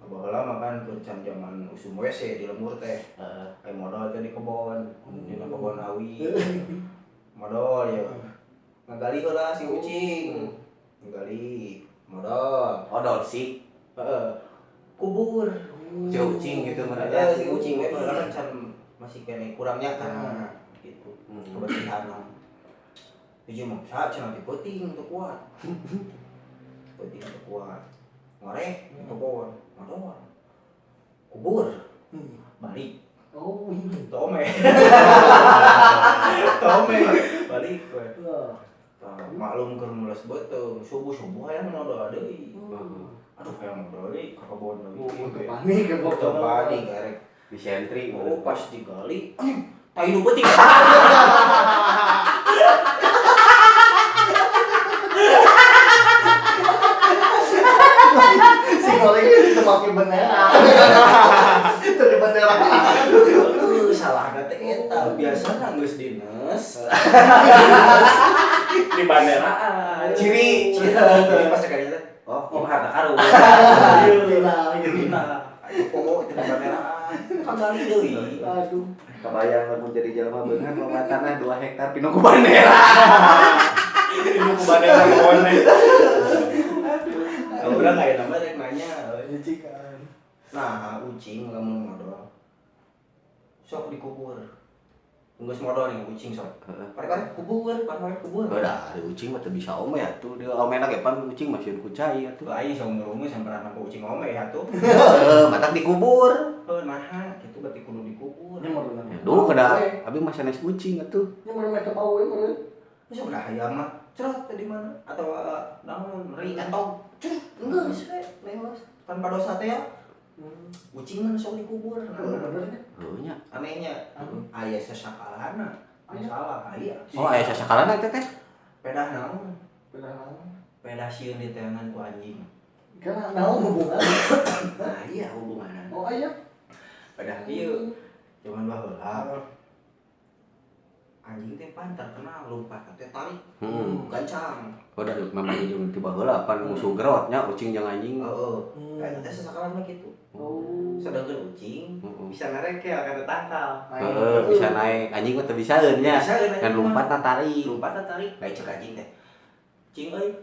[SPEAKER 1] Baheula mah kan keur can jaman usum WC di lembur teh.
[SPEAKER 2] Heeh.
[SPEAKER 1] Aya modal teh di kebon, dina kebon awi. Modal ya. Ngagali heula si ucing. Ngagali modal.
[SPEAKER 2] Odol sih.
[SPEAKER 1] Heeh. Kubur.
[SPEAKER 2] Si ucing gitu mereka.
[SPEAKER 1] Si ucing we baheula kan can masih kene kurangnya kan gitu. Kebersihan. Hiji mah saha cenah di peuting teu kuat. Peuting teu kuat. Ngoreh kebon. Modal. Kubur. Balik.
[SPEAKER 3] Oh,
[SPEAKER 1] tome. Tome balik we. Maklum keur mules beuteung, subuh-subuh hayang modal deui. Aduh hayang modal deui ka kebon deui.
[SPEAKER 3] Teu panik ka
[SPEAKER 1] kebon. Panik erek
[SPEAKER 2] di sentri.
[SPEAKER 1] Oh, pas digali, anjing, tai nu peuting.
[SPEAKER 3] Si goreng itu pakai bendera. Itu di bendera.
[SPEAKER 1] Salah teh eta biasana geus dinas.
[SPEAKER 4] Di banderaan.
[SPEAKER 1] Ciri. Jadi pas sekali teh. Oh, harta karun.
[SPEAKER 3] Iya.
[SPEAKER 1] Ayo pokok di banderaan. Kagali deui.
[SPEAKER 3] Aduh.
[SPEAKER 2] Kabayang lamun jadi jelema beunghar loba tanah 2 hektar pinuh ku bandera.
[SPEAKER 4] Pinuh ku bandera kebon.
[SPEAKER 1] Aduh. Urang aya nama rek nanya.
[SPEAKER 3] Ucingan.
[SPEAKER 1] Nah, ucing lamun modal. Sok dikubur. Geus modal nih ucing sok.
[SPEAKER 2] Heeh.
[SPEAKER 1] Pare-pare kubur, pare-pare kubur.
[SPEAKER 2] Udah, ada ucing mah teu bisa ome atuh. Dia omena ge pan ucing mah sieun ku cai atuh.
[SPEAKER 1] Tuh aing saumur-umur sampai nampa ucing ome ya tuh.
[SPEAKER 2] Heeh, matak dikubur.
[SPEAKER 1] Heuh naha kitu berarti kudu dikubur.
[SPEAKER 3] Nya meureun.
[SPEAKER 2] Duh, kada abi mah sanes ucing atuh.
[SPEAKER 3] Nya meureun meh bau we meureun.
[SPEAKER 1] Masa udah hayam mah cerot di mana atau naon ri entog cerot geus we lewas tanpa dosa teh ya. Ucing mah sok dikubur.
[SPEAKER 3] Heeh, bener nya.
[SPEAKER 2] Heuh nya.
[SPEAKER 1] Anehnya aya sasakalana. Salah aya.
[SPEAKER 2] Oh, aya sasakalana eta teh.
[SPEAKER 1] Pedah naon?
[SPEAKER 3] Pedah naon?
[SPEAKER 1] Pedah sieun diteangan ku anjing.
[SPEAKER 3] Karena naon hubungan?
[SPEAKER 1] Nah, iya hubunganna.
[SPEAKER 3] Oh, aya.
[SPEAKER 1] Pedah kieu. Zaman baheula. Anjing teh pan terkenal lompat teh tarik. Gancang.
[SPEAKER 2] Oh, dari memang ujung ti baheula pan musuh gerot nya ucing jeung anjing.
[SPEAKER 1] Heeh. Eta teh sasakalan mah kitu.
[SPEAKER 3] Oh.
[SPEAKER 1] Sedangkan ucing bisa narekel kana tangkal.
[SPEAKER 2] Heeh, bisa naik. Anjing mah teu bisaeun nya. Kan lompatna tarik.
[SPEAKER 1] Lompatna tarik. Bae cek anjing teh. Cing euy.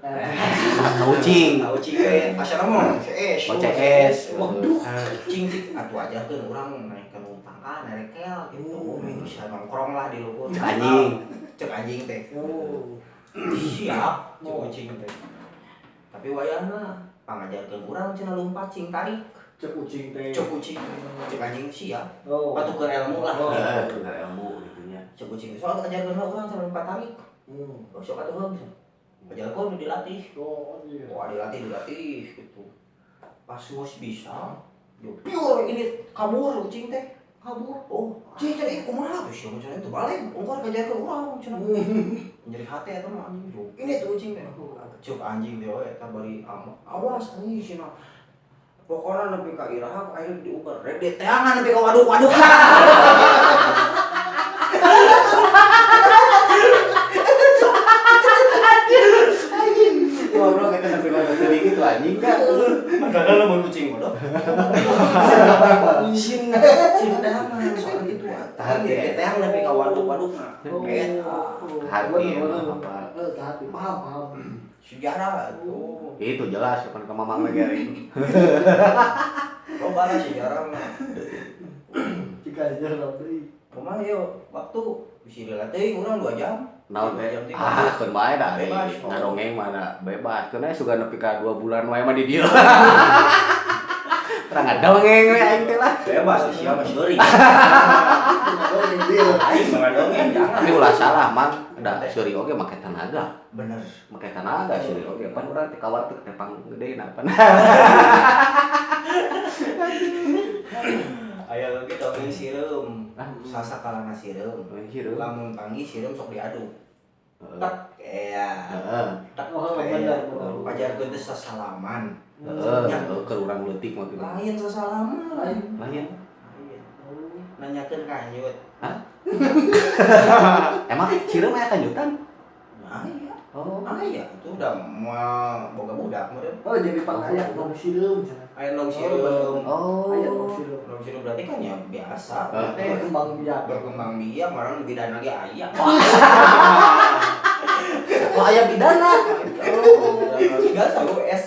[SPEAKER 2] Ucing.
[SPEAKER 1] Ucing teh asana mah CS.
[SPEAKER 2] Oh, CS.
[SPEAKER 1] Waduh. Cing cing atuh ajarkeun urang naik ka tangkal narekel gitu. Bisa nongkrong lah di luhur.
[SPEAKER 2] Cek anjing.
[SPEAKER 1] Cek anjing teh. Siap cek ucing teh. Tapi wayahna pangajarkeun urang cenah lompat cing tarik.
[SPEAKER 3] Cek ucing teh.
[SPEAKER 1] Cek ucing. Cek anjing siap.
[SPEAKER 3] Oh.
[SPEAKER 1] Patukeun ilmu lah.
[SPEAKER 2] Heeh, tukeun ilmu gitu nya.
[SPEAKER 1] Cek ucing soal ajarkeun urang cenah lompat tarik. Sok atuh heum. Ajarkeun dilatih.
[SPEAKER 3] Oh, iya.
[SPEAKER 1] Wah, dilatih gitu. Pas geus bisa, yo pure ini kabur ucing teh. Kabur. Oh, cing teh kumaha tuh sia cenah teu balik. Ongkor kajarkeun urang cenah. Nyeri hate eta mah anjing. Ini tuh ucing teh. Cek anjing teh we eta bari awas anjing cenah. Pokoknya nepi ka iraha akhirnya diuber. Rek diteangan nepi ka waduk-waduk.
[SPEAKER 2] Goblok eta nepi ka teuing kitu anjing kan.
[SPEAKER 1] Padahal lamun kucing bodoh. Sin sin teangan soal kitu.
[SPEAKER 2] Tahan
[SPEAKER 1] diteang nepi ka waduk-wadukna. Eta.
[SPEAKER 2] Hati apa?
[SPEAKER 3] Hati paham paham.
[SPEAKER 1] Sejarah tuh.
[SPEAKER 2] Itu jelas kapan ke mamang lagi hari itu.
[SPEAKER 1] Loba lah sejarah mah.
[SPEAKER 3] Jika aja lebih.
[SPEAKER 1] Kumaha yo waktu bisa dilatih urang 2 jam.
[SPEAKER 2] Naon teh? Ah, keun bae da ari ngadongeng mah da bebas. Keun aya suga nepi ka 2 bulan wae mah di dieu. Urang ngadongeng we aing teh lah.
[SPEAKER 1] Bebas sia mah seuri.
[SPEAKER 3] Ngadongeng dia.
[SPEAKER 1] Aing mah ngadongeng jangan.
[SPEAKER 2] Tapi ulah salah mang, da seuri oge make tenaga.
[SPEAKER 1] Bener.
[SPEAKER 2] Make tenaga seuri oge pan urang teh kawar teh tepang gede na pan.
[SPEAKER 1] Aya lagi dongeng sireum. Sasakalana sireum. Lamun panggih sireum sok diaduk. Tek ea.
[SPEAKER 2] Heeh.
[SPEAKER 1] Tek.
[SPEAKER 3] Oh, bener.
[SPEAKER 1] Pajarkeun teh sasalaman.
[SPEAKER 2] Heeh, keur urang leutik mah kitu.
[SPEAKER 1] Lain sasalaman.
[SPEAKER 2] Lain.
[SPEAKER 1] Nanyakeun kanjut.
[SPEAKER 2] Hah? Emang sireum aya kanjutan?
[SPEAKER 1] Nah, iya.
[SPEAKER 2] Oh,
[SPEAKER 1] iya, itu udah moal boga budak meureun.
[SPEAKER 3] Oh, jadi pang aya nong sireum cenah.
[SPEAKER 1] Aya nong sireum.
[SPEAKER 2] Oh.
[SPEAKER 3] Aya nong sireum.
[SPEAKER 1] Nong sireum berarti kan ya biasa.
[SPEAKER 3] Berkembang biak.
[SPEAKER 1] Berkembang biak, orang bidana ge aya.
[SPEAKER 2] Oh, aya bidana.
[SPEAKER 1] Oh, biasa US.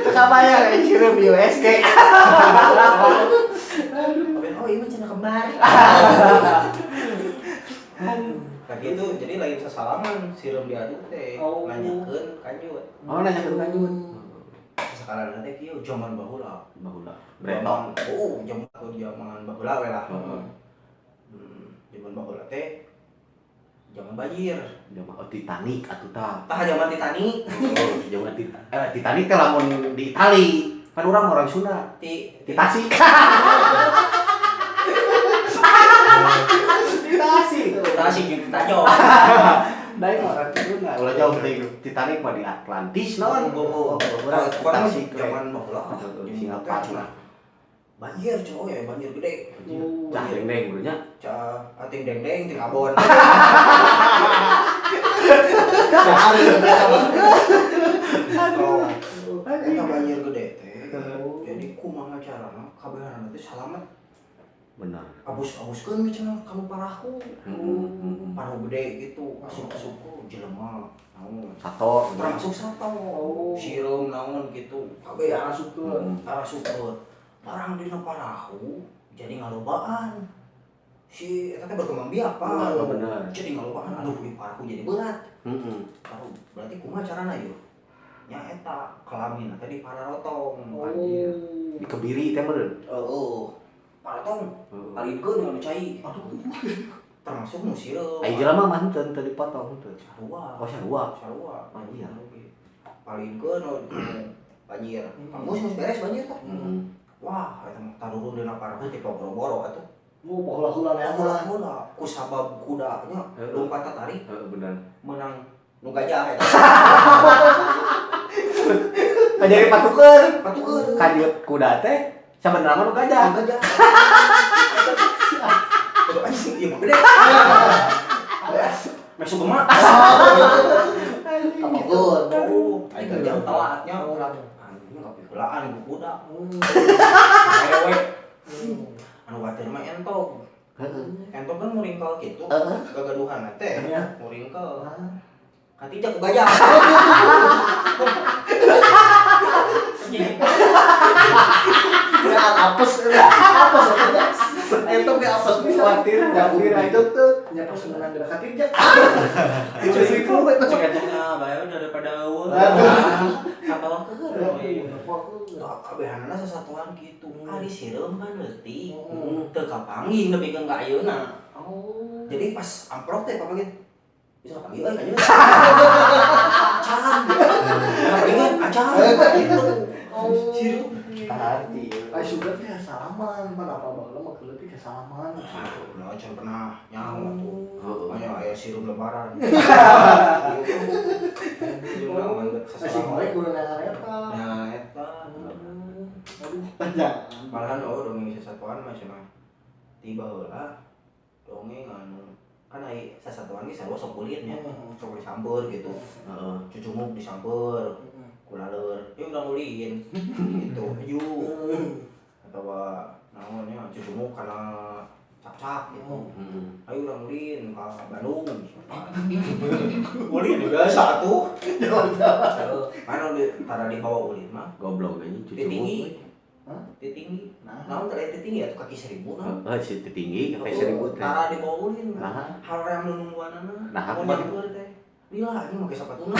[SPEAKER 2] Teu kabayang aya sireum di USG.
[SPEAKER 1] Oh, iya cenah kembar. Nah gitu, jadi lain sesalaman sireum diaduk teh, nanyakeun kanjut.
[SPEAKER 2] Oh, nanyakeun kanjut.
[SPEAKER 1] Sasakalan teh kieu jaman baheula.
[SPEAKER 2] Baheula. Bretok.
[SPEAKER 1] Oh, jaman baheula we lah. Jaman baheula teh jaman banjir.
[SPEAKER 2] Jaman oh, Titanic atuh tah.
[SPEAKER 1] Tah jaman Titanic.
[SPEAKER 2] Oh, jaman Titanic teh lamun di Itali. Kan urang orang Sunda.
[SPEAKER 1] Ti
[SPEAKER 2] Tasik. Tasik.
[SPEAKER 1] Tasik jeung Tajong.
[SPEAKER 2] Da orang Sunda. Ulah jauh teuing Titanic mah di Atlantis naon.
[SPEAKER 1] Oh,
[SPEAKER 2] urang Tasik
[SPEAKER 1] jaman baheula.
[SPEAKER 2] Singapura.
[SPEAKER 1] Banjir coy, ya banjir gede.
[SPEAKER 2] Cah deng-deng bro nya.
[SPEAKER 1] Cah ating deng-deng ting abon. Aduh. Eta banjir gede teh. Jadi kumaha carana kabehanana teh salamet.
[SPEAKER 2] Benar.
[SPEAKER 1] Abus-abuskeun we cenah kamu parahu. Parahu gede gitu, asup-asup jelema naon.
[SPEAKER 2] Sato,
[SPEAKER 1] termasuk sato. Sireum naon gitu. Kabeh arasupkeun. Arasupkeun. Barang dina parahu, Jadi ngalobaan. Si eta teh berkembang biak, Pak.
[SPEAKER 2] Oh, bener.
[SPEAKER 1] Jadi ngalobaan, aduh di parahu jadi berat.
[SPEAKER 2] Heeh.
[SPEAKER 1] Parahu berarti kumaha carana yeuh? Nya eta kelamin teh di pararotong.
[SPEAKER 3] Oh.
[SPEAKER 2] Di kebiri teh meureun.
[SPEAKER 1] Heeh. Parotong
[SPEAKER 2] Heeh.
[SPEAKER 1] palidkeun anu cai.
[SPEAKER 3] Aduh.
[SPEAKER 1] Termasuk nu sireum.
[SPEAKER 2] Ai jelema mah henteu teu dipotong henteu.
[SPEAKER 1] Sarua.
[SPEAKER 2] Oh, sarua.
[SPEAKER 1] Sarua.
[SPEAKER 2] Anjir.
[SPEAKER 1] Palidkeun nu banjir. Geus geus beres banjir teh.
[SPEAKER 2] Heeh.
[SPEAKER 1] Wah, eta mah tarurun dina parahu ti boro-boro atuh.
[SPEAKER 3] Mau hula-hula nya mah.
[SPEAKER 1] Hula-hula ku sabab kudanya
[SPEAKER 2] Heeh.
[SPEAKER 1] lompat tarik
[SPEAKER 2] Heeh, bener.
[SPEAKER 1] menang nu gajah eta.
[SPEAKER 2] Jadi patukeun.
[SPEAKER 1] Patukeun.
[SPEAKER 2] Kadieu kuda teh sabenerna mah nu gajah.
[SPEAKER 1] Nu gajah. Aduh anjing ieu mah gede. Masuk gemak.
[SPEAKER 3] Kapokkeun.
[SPEAKER 1] Oh, ai gajah telatnya urang. Anjing kapikulaan ku kuda. Awewe anu watir mah entog.
[SPEAKER 2] Heeh.
[SPEAKER 1] Entog kan muringkel kitu.
[SPEAKER 2] Heeh.
[SPEAKER 1] Gagaduhan teh
[SPEAKER 3] Iya.
[SPEAKER 1] muringkel.
[SPEAKER 3] Ah.
[SPEAKER 1] Katijak ku gajah.
[SPEAKER 3] Ya apes, apes apes. Eta ge apes bisa.
[SPEAKER 2] Khawatir,
[SPEAKER 3] Ya
[SPEAKER 2] khawatir.
[SPEAKER 3] itu tuh nya pas menang gerak katijak. Itu itu.
[SPEAKER 4] Ceketnya bae daripada eueuh.
[SPEAKER 3] Aduh.
[SPEAKER 1] Apalkeun. Kabehanana sasatuan kitu. Ari sireum kan leutik. Teu kapanggih nepikeun ka ayeuna.
[SPEAKER 3] Oh.
[SPEAKER 1] Jadi pas amprok teh papanggih bisa kapanggih euy ayeuna. Acan. Kapanggih acan. Gitu.
[SPEAKER 3] Oh.
[SPEAKER 1] Sireum.
[SPEAKER 2] Arti.
[SPEAKER 3] Ai sugan teh salaman, pan apa baheula mah leutik teh salaman.
[SPEAKER 1] Nah, can pernah nyaho atuh.
[SPEAKER 2] Heeh.
[SPEAKER 1] Makanya aya sireum lebaran.
[SPEAKER 3] Masih wae kudu neangan eta.
[SPEAKER 1] Nah, eta.
[SPEAKER 3] Aduh, panjang.
[SPEAKER 1] Malahan oh dongeng sasatuan mah cenah. Tiba heula dongeng anu kan ai sasatuan ge sarua sok ulin nya. Sok disamper gitu.
[SPEAKER 2] Heeh.
[SPEAKER 1] Cucumuk disamper, kulaleur. Ieu urang ulin gitu. Hayu. Atawa naon nya cucumuk kana cakcak gitu.
[SPEAKER 2] Heeh.
[SPEAKER 1] Ayo urang ulin ka Bandung. Ulin biasa atuh. Mana di tara dibawa ulin mah
[SPEAKER 2] Goblok anjing cucu.
[SPEAKER 1] titinggi.
[SPEAKER 3] Hah?
[SPEAKER 1] Titinggi.
[SPEAKER 3] Nah.
[SPEAKER 1] Naon teh titinggi atuh kaki 1000 naon.
[SPEAKER 2] Heeh, si titinggi kaki 1000 teh.
[SPEAKER 1] Tara dibawa ulin.
[SPEAKER 2] Nah,
[SPEAKER 1] Haream nu nungguanana.
[SPEAKER 2] Nah,
[SPEAKER 1] Mun
[SPEAKER 2] kumaha?
[SPEAKER 1] nyamper teh. Lila anjing make sapatuna.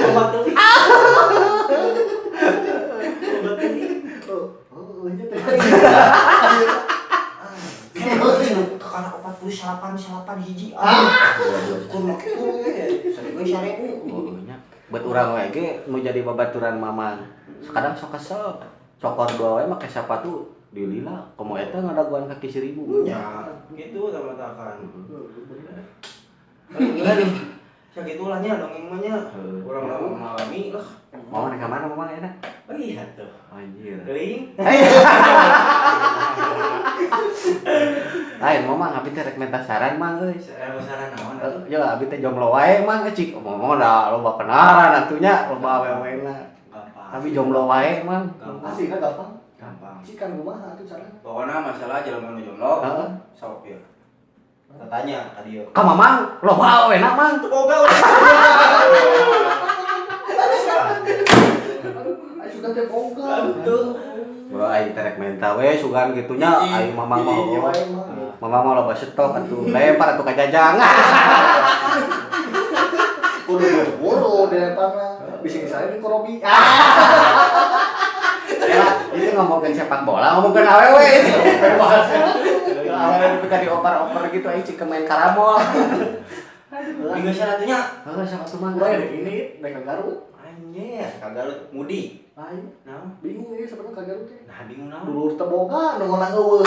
[SPEAKER 1] Obat teuing. Obat teuing.
[SPEAKER 3] Oh, nya teh.
[SPEAKER 1] Karena 48 8 hiji. Ah. Kur make kitu. Seribu 1000.
[SPEAKER 2] Oh, nya. Buat urang we ge nu jadi babaturan mamang. Kadang sok kesel. Cokor dua we make sapatu dilila komo eta ngadaguan kaki 1000.
[SPEAKER 1] Ya, gitu sama takan.
[SPEAKER 2] Heeh.
[SPEAKER 1] Aduh, sagitulah nya dongeng mah nya.
[SPEAKER 2] Heeh.
[SPEAKER 1] Urang mah mengalami lah.
[SPEAKER 2] Mau naik ka mana mamang enak?
[SPEAKER 1] Oh iya tuh.
[SPEAKER 2] Anjir.
[SPEAKER 1] Teuing.
[SPEAKER 2] Lain mamang abi teh rek minta saran mang euy.
[SPEAKER 1] Saran naon atuh?
[SPEAKER 2] Ya abi teh jomblo wae mang cik ngomong da loba kenalan atuh nya loba awewe-awena.
[SPEAKER 1] Gampang.
[SPEAKER 2] Abi jomblo wae mang.
[SPEAKER 1] Gampang.
[SPEAKER 3] Asli kan gampang.
[SPEAKER 1] Gampang.
[SPEAKER 3] Cikan kumaha atuh carana?
[SPEAKER 1] Pokoknya masalah jelema nu jomblo,
[SPEAKER 2] Heeh.
[SPEAKER 1] sok ya. Tanya tadi yo.
[SPEAKER 2] Ka mamang loba awena mang.
[SPEAKER 1] Teu boga urang.
[SPEAKER 3] Aduh, ai sugan teh boga.
[SPEAKER 1] Aduh.
[SPEAKER 2] Bro aing teh rek minta we sugan kitu nya aing mamang mah.
[SPEAKER 3] Iya wae mah.
[SPEAKER 2] Mamang mah loba stok atuh lempar atuh ka jajang.
[SPEAKER 3] Kudu buru-buru dilemparna. Bisa ngisare di korobi. Ah.
[SPEAKER 2] Ya, itu ngomongin sepak bola, ngomongin awewe itu. Awewe tapi dioper-oper gitu aing cik main karambol.
[SPEAKER 1] Minggu syaratnya.
[SPEAKER 2] Heeh, sama tuh mah.
[SPEAKER 3] Mulai dari ini naik ke Garut.
[SPEAKER 1] Anjir, ka Garut mudik.
[SPEAKER 3] Lain
[SPEAKER 1] Naon?
[SPEAKER 3] bingung ya sebenarnya ke Garut teh.
[SPEAKER 1] Nah, bingung naon.
[SPEAKER 3] Dulur teh boga nu ngonang eueuh.